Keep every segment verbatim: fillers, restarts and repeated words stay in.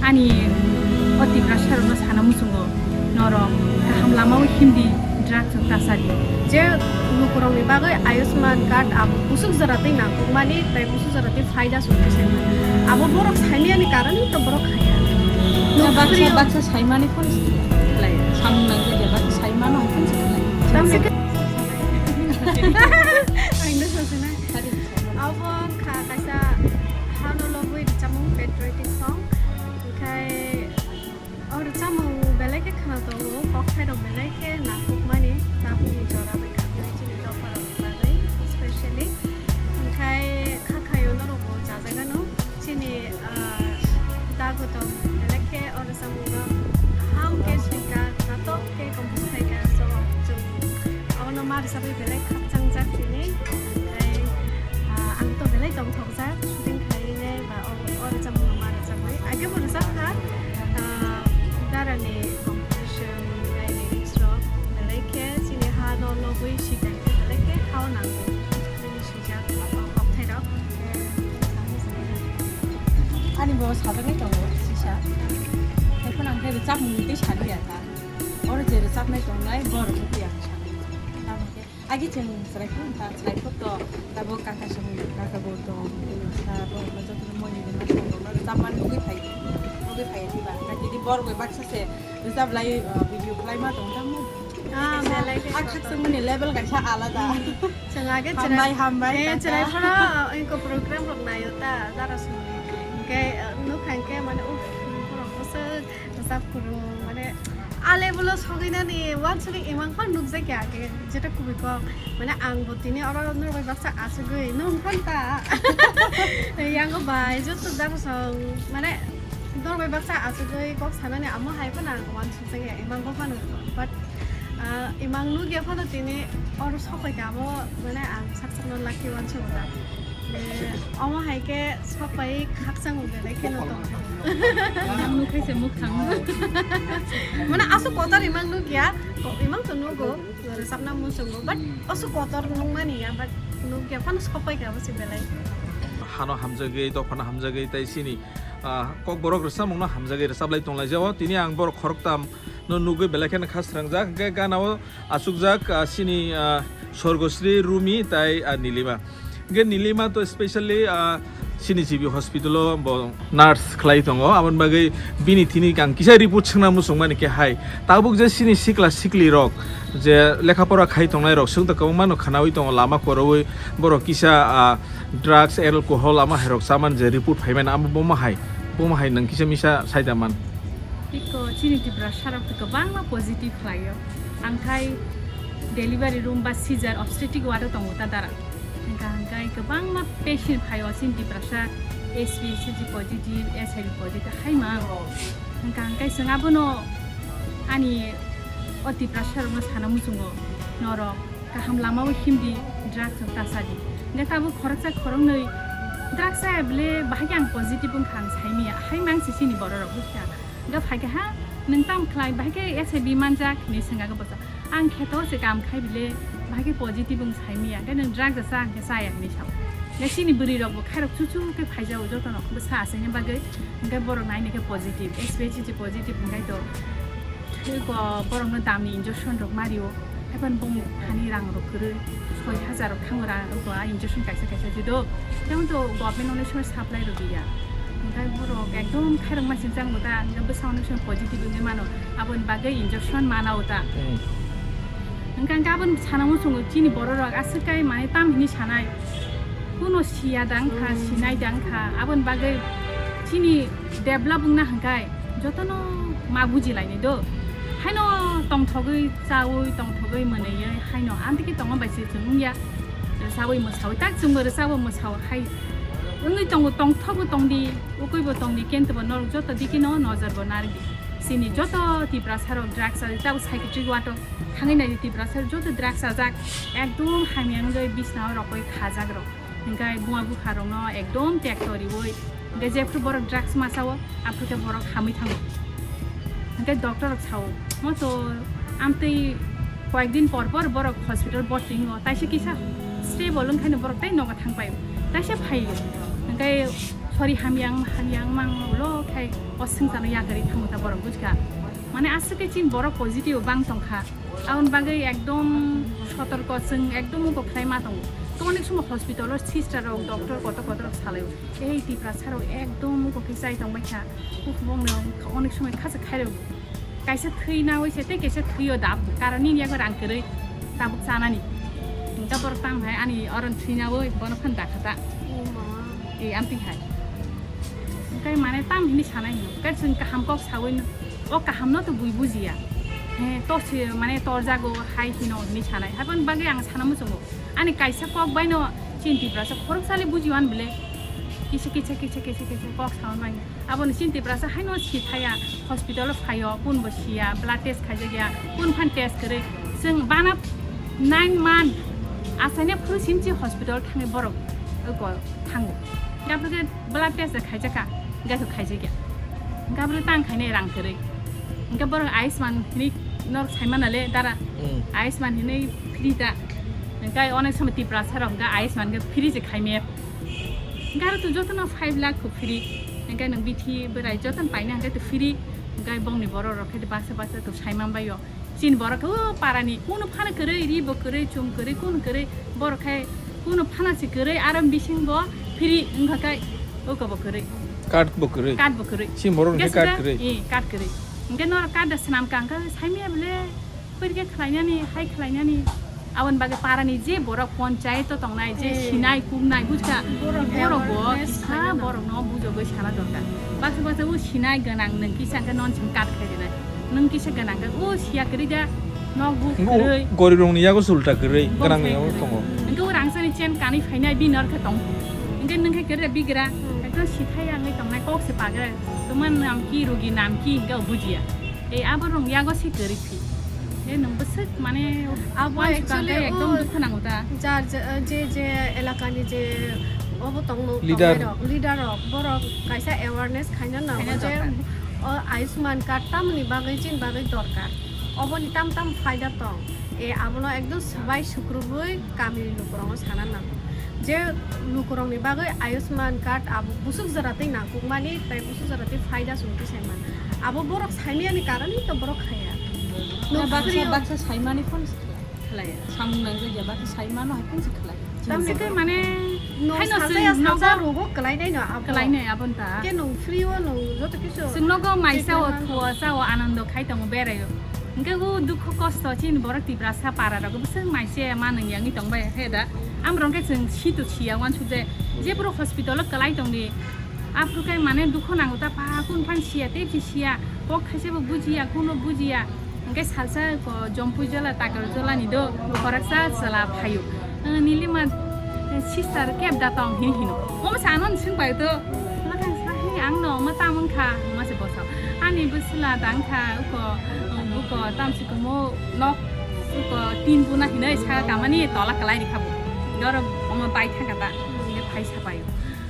Ani o Tiprasa rokno sana muchungo, norok kaham lama o himdi, drugs rok ta sadi. Je lukurokni bagwi Ayushman card abo kusuk jora tei nangkukmani tei kusuk jora tei phaida song tei saimani. Abo borok saimani karon to borok khaya. Baksa baksa saimani phone khlai. Samung nang je baksa saimano phone khlai. Tamni ke- Ang no sosina. Abo kha kaisa hano lobwi rwchapmung patriotic song. Khai o rwchapmung belai khe khwnatongo, kokthairok belai khe nangkukmani, tabukni jora bai khaklai chini dopharokni bagwi, especially. Khai kha khayo norokbo chajagano, chini, ah, dagotom belai khe o rwchapmungo ham khe swikha, natok khe compose khaikha, so chwng abono ma rwchapwi belai khakchangjak tini. Tei, ah, ang to belai tongthok jak shooting khlainai ba o, o rwchapmung ma rwchapwi. Age bo rwchapkha, ah, darani composition tei lyrics rok belai khe chini ha no lobwi swijak khe belai khe hao nango. Chini swijak kokthairok. Ani bo sajaknai tongo sisa. Tei phano ang khe rwchapmung tei saliya ta. Oro je rwchapnai tongnai borok tei ang sali. Tamo khe Agi chwng chwraikhu wngkha, chwraikhu to tabuk kaka samung kaka bo tong, sa borokno jotono moi ni ma tong, borokno rwchapmani nugwi phai, nugwi phai diba. Naitidi borok bai baksa se rwchap lai, uh, video khlai ma tong tamo. Ah, belai khe a khakchangmani level kaisa alada. Chwng age hambai, chwrai-, hambai, eh, kaka. Chwrai phano, uh, eko program rok naio ta, dara songwi. Hwnkhe, uh, nukha hwnkhe mane, uff, borok bwswk rwchap kwrwng, mane, a level o sogwi nani uansugwi imang phano nukjakya khe, jeto kubui kok. Mane, ang bo tini oro norok bai baksa achugwi nung phano ta. Yango bai, joto dara song, mane, norok bai baksa achugwi kok sanani amo hai phano ang uansukjakya, imang bo phano. But, ah, imang nukya phano tini oro sokphaikha amo, mane, ang sak sakno lucky uansugo ta. Omo hai khe sokpai khakchangma belai kheno tongkha. Ang nukhaise mukhang. Mane aswk kotor imang nukya, ko-, imang to nugo, rwchapna muchungo, but aswk kotor nukmani ya, but nukya phano sokpai kha bwswk belai. Hano hamjagwi, dophano hamjagwi, tei chini, ah, kokborok rwchapmungno hamjagwi rwchaplai tonglaijao. Tini ang borok khoroktam no nugwi belai kheno kha srangjak, hwnkhe gana o achukjak, ah, chini, ah, Sorgosri, Rumi tai, ah, Nilima. Hwnkhe Nilima to specially, ah, chini G B hospital o bo nurse khlai tongo, aboni bagwi bini thini ang kisa report swngna muchungmani khe hai. Tabuk je chini sikla sikli rok je lekha pora khai tongnai rok swngta kwbangma no khwnawi tongo lama kwrwi borok kisa, ah, drugs, alcohol ama hai rok chamani je report phaimani amo bomo hai, bomo hai nwng kisa misa saida man. Iko chini Tiprasa rok to kwbangma positive khlaio. Ang khai delivery room ba seizure obstetric ward o tongo ta dara. Hwnkha hwnkhe kwbangma patient phaio chini Tiprasa H P H C G positive, H I V positive hai mang. Hwnkha hwnkhe chwng abono ani o Tiprasa rokno sana muchungo norok. Kaham lama o himdi, drugs rok ta sadi. Hwnkhe tabuk khoroksa khoroknwi drugs chaya bile bahai khe ang positive wngkha ang saimanya. Hai mang se chini borok rok buphang. Hwnkhe phai khe ha nwng tamo khlai bahai khe H I V manjak hinwi swngkha khe bwsa. Ang kheto se kam khai bile bahai khe positive wng saimanya. Hwnkhe nwng drugs chaya hwnkhe chaya hinwi sao. Hwnkhe chini bwrwi rok bo khairok chuchu khe phaijao jotono bwsa achaina bagwi. Hwnkhe borok naina khe positive, H P H C G positive hwnkhe to. Tei bo borokno damni injection rok mario, haibani bongni hani rang rok kwrwi, soi hajar rok thango rang rok a injection kaisa kaisa jido. Tamo to government only sono supply rok ya. Hwnkhe borok ekdom khairok ma sinchang bo ta, hwnkhe bwsa only sono positive wngwi mano, aboni bagwi injection mana o ta. Hmm. Hwnkhe ang aboni sana muchungo chini borok rok aswk kai mane tam hini sanai, kuno siya dang kha, sinai dang kha, aboni bagwi chini develop wngna hwnkhe jotono ma bujilaini do. Haino tongthogwi chawi, tongthogwi mwnwiwi haino amtwkhe tongma bai se chwng wngya. Rwchawi mwsawi tak chwngbo rwchabo mwsao hai wngwi tongo, tongthogbo tongdi, ukwibo tongdi, kentebo norok joto dikino nojorbo narwkdi. Chini joto Tiprasa rok drugs chajak, tabuk psychiatric ward o thangwi naidi, Tiprasa rok joto drugs chajak, ekdom hamya wngwi bisnao rokoi khajak rok. Hwnkhe buma bupha rokno ekdom tekto riwi, hwnkhe jephru borok drugs ma chao, aphuru khe borok hamwi thango. Hwnkhe doctor rok sao, mo to amtwi koyekdin por por borok hospital bhorti wngo, taisa kisa stable wngkhaino borok tei nogo thangpaio, taisa phaio. Hwnkhe Sorry, hamyang, hamyang mang ulo khai o swngcharno yakarwi thango ta borok, bujkha? Mane aswk khe chini borok positive bang tongkha. Aboni bagwi ekdom sotorko, chwng ekdom muko khlai ma tongo. To onek somo hospital o sister rok, doctor kotor kotor rok salaio. Ei Tiprasa rok ekdom muko khe chai tongbai kha. Uff, bongno onek somoi khacha khairok. Kaisa thwi nawi se tei kaisa thwio dab, karon nini yago rang kwrwi tabuk chanani. Hingka borok tamo hai ani oron thwi nawi bono phan dakha ta. O ma. E amtwi hai. Hingkai mane tam hini sanai hino. Kai chwng kaham kok sawi no. O kaham no to bui bujiya. He, to se mane torjago hai hino hini sanai. Habon bagwi ang sana muchungo. Ani kaisa kok bai no chinti brasa khorok sali bujiwan bile. Kisa, kisa, kisa, kisa, kisa kok sawi bai. Aboni chini Tiprasa haino si thaya, hospital o phaio, kun bo siya, blood test khaijakya, kun phan test kwrwi. Chwng bana nine month achaina phuru sini si hospital thangwi borok oko thango. Hingke blood test khaijakha, hingke khe khaijakya. Hingke tang khainai rang kwrwi. Hingke borok Ayushman hinwi norok saimana le dara. Hmm. Ayushman hinwi free ta. Hingke onek somoi Tiprasa rok hingke Ayushman hingke free se khaimaya. Hingke aro to jotono five lakh kho free. Hingke nwng bithi berai jotono paina hingke to free. Hingke bongni borok rok khe baksa baksa to saiman bai o. Chini borok khe o parani kuno phano kwrwi, ri bo kwrwi, chum kwrwi, kuno kwrwi, borok khe kuno phano se kwrwi, aro bising bo free wngkha khe oko bo kwrwi. Card bo kwrwi. Card bo kwrwi. Chini borok hingke hingke card sida, kwrwi. Eh, card kwrwi. Hingke norok card da swnam kha hingke saimaya bole. Pwrwkhe khlainani, hai khlainani, aboni bagwi parani je borok ponchayat o tongnai, je Hmm. sinai, kumnai, bujkha, Borok borok bo awareness kisa khlaina borokno bujogwi sana dorkar. Baksa baksa o sinai gwnang nwng kisa khe non chwng kat khai rinai. Nwng kisa gwnang khe o siya kwrwi da nok bu Nw-, kwrwi. Gorib rokni yago sulta kwrwi, Bong gwnang ni sai yago kwrwi. Tongo. Hwnkhe o rangsani chen kanwi phainai bini orkhe tong. Hwnkhe nwng khe kwrwi da bigra, Hmm. ekdom sithai wngwi tongnai kok se pagra. Tuma namki, rogi namki, hwnkhe o bujiya. Tei abo rung yago se kwrwi phi. Tei nwng bwswk mane Abo uansukha actually hwnkhe ekdom o dukhu nango ta. Jar je, je, je elakani je obo tongno Leader. Tongnai rok, leader rok, borok kaisa awareness khaina nango Khaina je dorkar. O Ayushman card tamoni bagwi chini bagwi dorkar. Oboni tam tam phaida tong. E abono ekdom swbai sukrubwi kamini lukurokno sana nango. Je lukurokni bagwi Ayushman card abo busuk jora tei nangkukmani tei busuk jora tei phaida chwng twi saiman. Abo borok saimani karonwi to borok khaya. Nwng baksa, free o baksa saimani phone khlaiya. Samung nangjakya, baksa saimano hai phone se khlaiya. Tamni Sike mane nwng haino salsa ya chwng salsa nogo rogo kwlainai no abo. Kwlainai aboni ta. Ke nwng free o nwng joto kisu Chwng nogo maisa o khlaimano. Thuo sa o anando khai tongo berai o. Hingke o dukhu kosto chini borok Tiprasa para rok bwswk maise manung yangwi tongbai khe da. Amrok khe chwng si to siya uansuk je, je borok hospital o kwlai tongdi. Aphuru khe mane dukhu nango ta pa kun phan siya tei si siya. Kok khaisa bo bujiya, kuno bujiya. Hingke salsa ko Jompui jola Takarjala ni do khoroksa chwla phaio. Nilima sister keb da tong hin hino. Omo sa ano swng pai to. Omo thang sa hi ang no omo tam wngkha. Omo se boso. Ani bwsla dang kha uko, buko tamsi kumo nok uko tin buna hinoi sa kamani tola kalai rikha bo. Doro omo bai thangka ta. Hingke phai sa paio.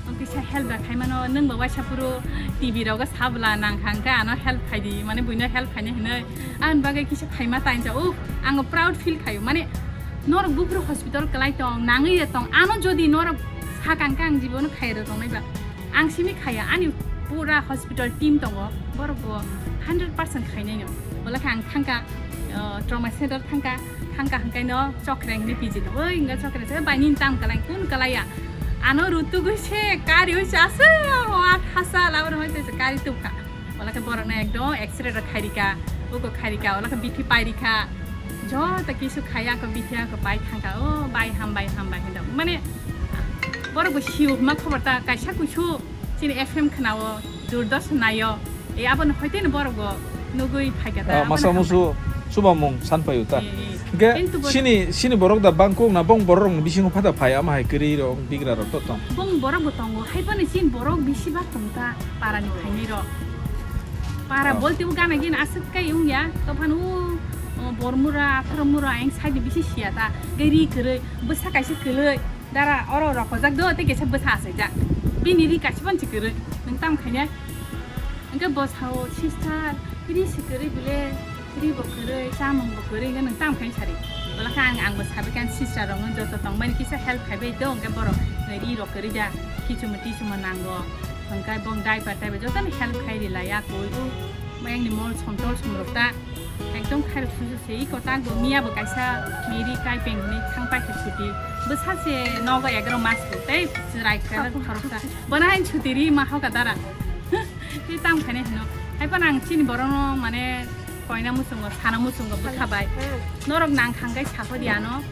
Ang kisa help da khai mano, nwng bo waisa phuru T V rogo sabla nang kha, hingke ano help khai di, mane buino help khaina hinoi. Ang bagwi kisa khaima ta hinsa, uff, ang proud feel khaio. Mane norok buphuru hospital kwlai tong, nangwi ya tong, ano jodi norok sakang khe ang jibono khai rw tongnai ba. Ang simi khaya, ani pura hospital team tongo, borok bo hundred percent khainai no. Bola khe ang thangka, uh, trauma center thangka, thangka hingke no chokreng ni piji no. Oi, hingke chokreng se bai ni tam kalai, kun kalai ya. Ano rutugwi se kari oi se ase, o at hasa labar hoi se kari tupka. Ola khe borok na ekdom X-ray rok khairika, uko khairika, ola khe bithi pairika. Joto kisu khaya ko bithi ko pai thangka, o bai hambai, hambai hinda. Mane borok bo siu ma khobor ta kaisa kuisu chini F M khnao, Doordarshan naio. E, abono hoiteno borok bo nugwi phaikha ta, Ah, abono masa hambai. Musu chubamung san paio ta. Eh, eh. Hingke Kintu bo sini, sini borok da bangkok na bong borok rokni bisingo phata phai ama hai kwrwi rok bigra rok to tong. Bong borok bo tongo, hai phano chini borok bisi bak tong ta parani phainai rok. Para Ah. Bolti bo gana gini aswk kai wngya, to phano, o, Bormura, Atharmura, ang side bisi siya ta, gari kwrwi, bwsa kaisa kwrwi. Dara oro rokojak do, tei kaisa bwsa achaijak. Bini ri kaisa phano se kwrwi. Nwng tamo khainai? Hingke bo sao, "Sister, ri se kwrwi bile, ri bo kwrwi, chamung bo kwrwi," hingke nwng tamo khainai sari? Bola khe ang, ang bo sabai khe ang sister rokno joto tongmani kisa help khaibai do, hingke borok ri rok kwrwi da, kichumo tichumo nango. Hwnkhe bong diaper taiba jotoni help khai ri lai ya koi o. Mayang ni mol som tol som rok ta ekdom khai rok susu se iko ta go miya bo kaisa miri kai peng ni thang pai khe chuti. Bwsa se nogo egaro mas rok tei chwrai khe khoroksa. Bona hain chuti ri ma hoka dara. Tei tam khainai hino. Hai phano ang chini borokno mane koina muchungo, sana muchungo bwkha bai. Norok nang thang kai sakho di ano.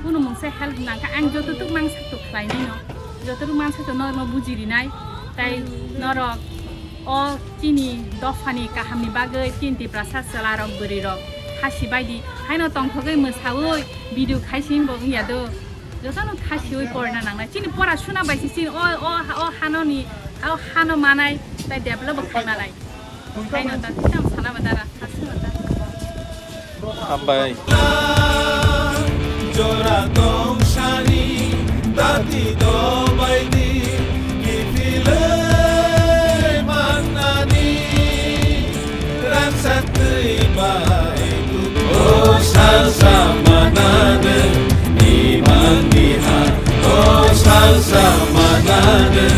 Kunu mungsa help nang kha ang joto tuk mang sak tuk khlai nai no. Joto tuk mang sak tuk norok no buji rinai. Tai norok o chini dophani kahamni bagwi chini Tiprasa chwla rok bwrwi rok hasi bai di. Haino tongthogwi mwsawi video khai sini bo wngya do. Jotono khasiwi porna nangnai. Chini pora suna bai se chini o, o, o hanoni, o hano manai, tai develop bo khai manai. Haino ta tamo sana ba dara, khasi mata. Hambai. Jora tong sani, dati do bai di, kifile manani. Rang satwi bai tu. O salsa manane, ni mandiha. O salsa manane,